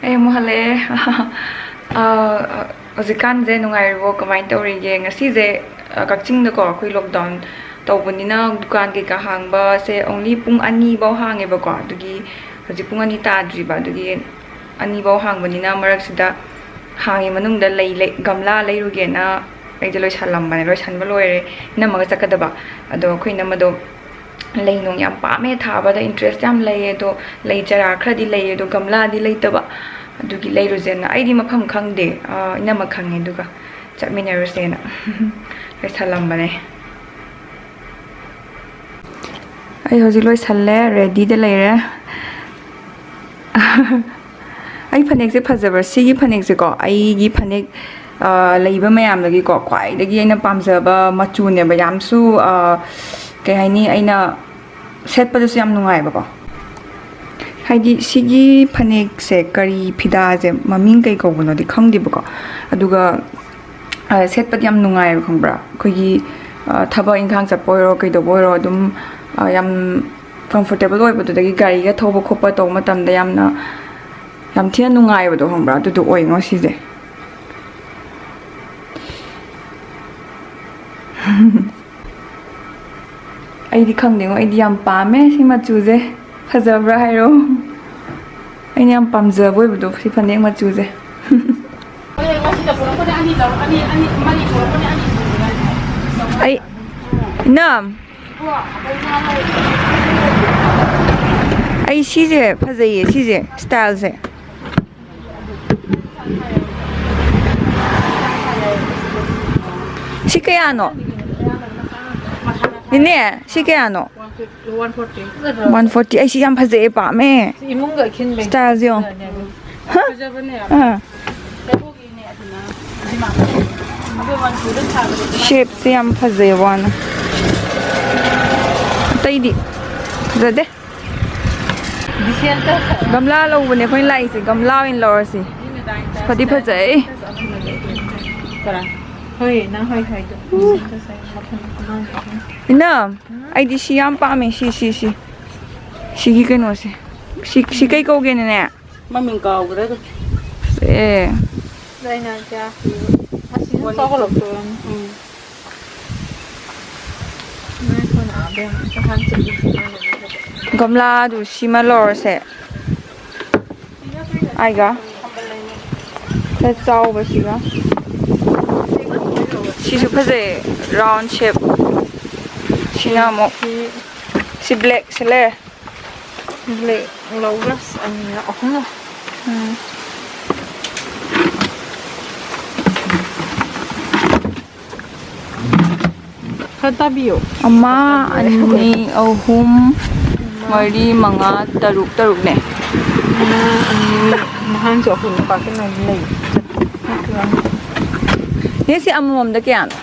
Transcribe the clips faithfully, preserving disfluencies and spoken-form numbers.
ꯑꯩ ꯑꯃꯨꯛ ꯍꯜꯂꯛꯑꯦ꯫ ꯑ, ꯍꯧꯖꯤꯛꯀꯥꯟꯁꯦ ꯅꯨꯡꯉꯥꯏꯔꯤꯕꯣ? ꯀꯃꯥꯏꯅ ꯇꯧꯔꯤꯒꯦ? ꯉꯁꯤꯁꯦ, ꯑ, ꯀꯛꯆꯤꯡꯗꯀꯣ ꯑꯩꯈꯣꯏ lockdown ꯇꯧꯕꯅꯤꯅ ꯗꯨꯀꯥꯟ ꯀꯩꯀꯥ ꯍꯥꯡꯕꯁꯦ only ꯄꯨꯡ ꯑꯅꯤꯐꯧ ꯍꯥꯡꯉꯦꯕꯀꯣ꯫ ꯑꯗꯨꯒꯤ ꯍꯧꯖꯤꯛ ꯄꯨꯡ ꯑꯅꯤ ꯇꯥꯗ꯭ꯔꯤꯕ, ꯑꯗꯨꯒꯤ ꯑꯅꯤꯐꯧ ꯍꯥꯡꯕꯅꯤꯅ ꯃꯔꯛꯁꯤꯗ ꯍꯥꯡꯉꯤ ꯃꯅꯨꯡꯗ ꯂꯩ, ꯂꯩ, ꯒꯝꯂꯥ ꯂꯩꯔꯨꯒꯦꯅ ꯑꯩꯁꯦ ꯂꯣꯏꯁꯜꯂꯝꯕꯅꯦ꯫ ꯂꯣꯏꯁꯟꯕ ꯂꯣꯏꯔꯦ, ꯏꯅꯝꯃꯒ ꯆꯠꯀꯗꯕ꯫ ꯑꯗꯣ ꯑꯩꯈꯣꯏ ꯏꯅꯝꯃꯗꯣ ꯂꯩ ꯅꯨꯡ ꯌꯥꯝ ꯄꯥꯝꯃꯦ, ꯊꯥꯕꯗ interest ꯌꯥꯝ ꯂꯩꯌꯦ꯫ ꯑꯗꯣ ꯂꯩ ꯆꯔꯥ ꯈꯔꯗꯤ ꯂꯩꯌꯦ, ꯑꯗꯣ ꯒꯝꯂꯥꯗꯤ ꯂꯩꯇꯕ꯫ ꯑꯗꯨꯒꯤ ꯂꯩꯔꯨꯁꯦꯅ꯫ ꯑꯩꯗꯤ ꯃꯐꯝ ꯈꯪꯗꯦ, ꯑ, ꯏꯅꯝꯃ ꯈꯪꯉꯦ, ꯑꯗꯨꯒ ꯆꯠꯃꯤꯟꯅꯔꯨꯁꯦꯅ ꯂꯣꯏꯁꯜꯂꯝꯕꯅꯦ꯫ ꯑꯩ ꯍꯧꯖꯤꯛ ꯂꯣꯏꯁꯜꯂꯦ, ready ꯗ ꯂꯩꯔꯦ꯫ ꯑꯩ ꯐꯅꯦꯛꯁꯦ ꯐꯖꯕ꯭ꯔꯥ? ꯁꯤꯒꯤ ꯐꯅꯦꯛꯁꯦꯀꯣ, ꯑꯩꯒꯤ ꯐꯅꯦꯛ, ꯑ, ꯂꯩꯕ ꯃꯌꯥꯝꯗꯒꯤꯀꯣ ꯈ꯭ꯋꯥꯏꯗꯒꯤ ꯑꯩꯅ ꯄꯥꯝꯖꯕ ꯃꯆꯨꯅꯦꯕ꯫ ꯌꯥꯝꯁꯨ, ꯑ, ꯀꯩ ꯍꯥꯏꯅꯤ, ꯑꯩꯅ ꯁꯦꯠꯄꯗꯁꯨ ꯌꯥꯝ ꯅꯨꯡꯉꯥꯏꯕꯀꯣ꯫ ꯍꯥꯏꯗꯤ ꯁꯤꯒꯤ ꯐꯅꯦꯛꯁꯦ ꯀꯔꯤ ꯐꯤꯗꯥꯁꯦ, ꯃꯃꯤꯡ ꯀꯩ ꯀꯧꯕꯅꯣꯗꯤ ꯈꯪꯗꯦꯕꯀꯣ꯫ ꯑꯗꯨꯒ, ꯑ, ꯁꯦꯠꯄꯗꯤ ꯌꯥꯝ ꯅꯨꯡꯉꯥꯏꯌꯦꯕ, ꯈꯪꯕ꯭ꯔꯥ? ꯑꯩꯈꯣꯏꯒꯤ, ꯑ, ꯊꯕꯛ ꯏꯪꯈꯥꯡ ꯆꯠꯄ ꯑꯣꯏꯔꯣ, ꯀꯩꯗꯧꯕ ꯑꯣꯏꯔꯣ, ꯑꯗꯨꯝ, ꯑ, ꯌꯥꯝ comfortable ꯑꯣꯏꯕꯗꯨꯗꯒꯤ ꯒꯥꯔꯤꯒ ꯊꯧꯕ ꯈꯣꯠꯄ ꯇꯧꯕ ꯃꯇꯝꯗ ꯌꯥꯝꯅ, ꯌꯥꯝ ꯊꯤꯅ ꯅꯨꯡꯉꯥꯏꯕꯗꯣ, ꯈꯪꯕ꯭ꯔꯥ? ꯑꯗꯨꯗꯣ ꯑꯣꯏꯉꯣ ꯁꯤꯁꯦ꯫ ꯑꯩꯗꯤ ꯈꯪꯗꯦꯉꯣ, ꯑꯩꯗꯤ ꯌꯥꯝ ꯄꯥꯝꯃꯦ ꯁꯤ ꯃꯆꯨꯁꯦ꯫ ꯐꯖꯕ꯭ꯔꯥ ꯍꯥꯏꯔꯣ? ꯑꯩꯅ ꯌꯥꯝ ꯄꯥꯝꯖꯕ ꯑꯣꯏꯕꯗꯣ ꯁꯤ ꯐꯅꯦꯛ ꯃꯆꯨꯁꯦ꯫ ꯑꯩ, ꯏꯅꯝ, ꯑꯩ ꯁꯤꯁꯦ ꯐꯖꯩꯌꯦ, ꯁꯤꯁꯦ style ꯁꯦ꯫ ꯁꯤ ꯀꯌꯥꯅꯣ? ꯅꯦꯅꯦ, ꯁꯤ ꯀꯌꯥꯅꯣ? One forty꯫ ꯑꯩ ꯁꯤ ꯌꯥꯝ ꯐꯖꯩꯌꯦ, ꯄꯥꯝꯃꯦ꯫ ꯏꯃꯨꯡꯒ ꯈꯤꯟꯕꯩ꯫ Style ꯁꯦ ꯌꯦꯡꯉꯣ꯫ ꯍꯥ? ꯐꯖꯕꯅꯦ ꯌꯥꯝ꯫ ꯑꯥ꯫ ꯖꯒꯣꯒꯤꯅꯦ ꯑꯗꯨꯅ꯫ ꯑꯗꯨ one two ꯗ ꯁꯥꯕꯗꯤ꯫ Shape ꯁꯦ ꯌꯥꯝ ꯐꯖꯩ ꯋꯥꯅ꯫ ꯑꯇꯩꯗꯤ ꯐꯖꯗꯦ꯫ ꯒꯝꯂꯥ ꯂꯧꯕꯅꯦ ꯑꯩꯈꯣꯏꯅ ꯂꯥꯛꯏꯁꯦ꯫ ꯒꯝꯂꯥ ꯑꯣꯏꯅ ꯂꯧꯔꯁꯤ꯫ ꯐꯗꯤ ꯐꯖꯩ꯫ ꯍꯣꯏ, ꯅꯪ ꯍꯣꯏ ꯍꯣꯏꯗꯣ꯫ ꯎꯝ꯫ ꯏꯅꯝ, ꯑꯩꯗꯤ ꯁꯤ ꯌꯥꯝ ꯄꯥꯝꯃꯦ꯫ ꯁꯤ, ꯁꯤ, ꯁꯤ꯫ ꯁꯤꯒꯤ ꯀꯩꯅꯣꯁꯦ꯫ ꯁꯤ, ꯁꯤ ꯀꯩ ꯀꯧꯒꯦꯅꯅꯦ? ꯃꯃꯤꯡ ꯀꯥꯎꯈ꯭ꯔꯦ ꯑꯗꯨ꯫ ꯑꯦ꯫ ꯑꯩꯅ ꯀꯌꯥ ꯑꯁꯤꯅ ꯆꯥꯎꯈꯠꯂꯛꯇꯣꯏꯔꯝꯅꯤ꯫ ꯎꯝ꯫ ꯒꯝꯂꯥꯗꯨ ꯁꯤꯃ ꯂꯧꯔꯁꯦ꯫ ꯑꯩꯒ ꯈꯔ ꯆꯥꯎꯕꯁꯤꯒ꯫ ꯁꯤꯁꯨ ꯐꯖꯩ, round shape꯫ ꯁꯤꯅ ꯑꯃꯨꯛ ꯁꯤ black ꯁꯤ ꯂꯩꯔꯦ꯫ Black ꯂꯧꯔꯁ ꯑꯅꯤꯔ ꯑꯍꯨꯝꯔ꯫ ꯎꯝ꯫ ꯈꯔ ꯇꯥꯕꯤꯌꯣ꯫ ꯑꯃ, ꯑꯅꯤ, ꯑꯍꯨꯝ, ꯑꯃ꯫ ꯃꯔꯤ, ꯃꯉꯥ, ꯇꯔꯨꯛ, ꯇꯔꯨꯛꯅꯦ꯫ ꯑꯃ, ꯑꯅꯤ, ꯅꯍꯥꯟꯁꯨ ꯑꯩꯈꯣꯏ ꯅꯨꯄꯥ ꯀꯩꯅꯣ ꯂꯩ꯫ ꯅꯦ, ꯁꯤ ꯑꯃꯃꯝꯗ ꯀꯌꯥꯅꯣ?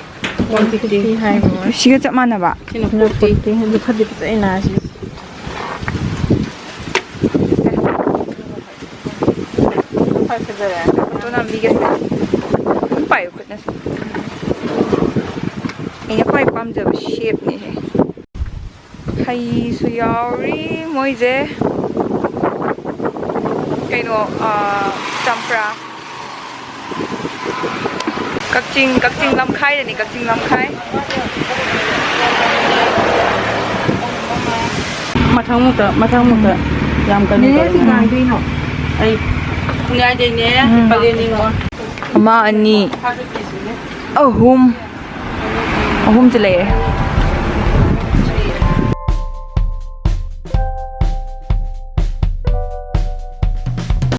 One fifty ꯍꯥꯏꯕ꯫ ꯁꯤꯒ ꯆꯞ ꯃꯥꯟꯅꯕ? ꯁꯤꯅ ꯐꯣꯔꯇꯤ꯫ ꯑꯗꯨ ꯐꯗꯤ ꯐꯖꯩꯅ ꯁꯤ꯫ ꯐꯣꯇꯣ ꯅꯝꯕꯤꯒꯦꯁꯦ꯫ ꯑꯗꯨꯝ ꯄꯥꯏꯌꯨ ꯈꯨꯠꯅꯁꯨ꯫ ꯑꯩꯅ ꯈ꯭ꯋꯥꯏ ꯄꯥꯝꯖꯕ shapeꯅꯦꯁꯦ꯫ ꯍꯩꯁꯨ ꯌꯥꯎꯔꯤ ꯃꯣꯏꯁꯦ꯫ ꯀꯩꯅꯣ, ꯑꯥ, ꯆꯝꯄ꯭ꯔꯥ꯫ ꯀꯛꯆꯤꯡ, ꯀꯛꯆꯤꯡ ꯂꯝꯈꯥꯏꯗꯅꯤ, ꯀꯛꯆꯤꯡ ꯂꯝꯈꯥꯏ꯫ ꯃꯊꯪꯃꯨꯛꯇ, ꯃꯊꯪꯃꯨꯛꯇ ꯌꯥꯝ ꯀꯩꯅꯣ ꯅꯦꯅꯦ, ꯁꯤ ꯇꯧꯔꯦ꯫ ꯀꯃꯥꯏꯅ ꯇꯧꯔꯤꯅꯣ? ꯑꯩ ꯈꯨꯟꯌꯥꯏꯗꯩꯅꯦ, ꯎꯝ꯫ ꯄꯂꯦꯟꯅꯤꯀꯣ꯫ ꯑꯃ, ꯑꯅꯤ, ꯑꯍꯨꯝ꯫ ꯑꯍꯨꯝꯁꯦ ꯂꯩꯔꯦ꯫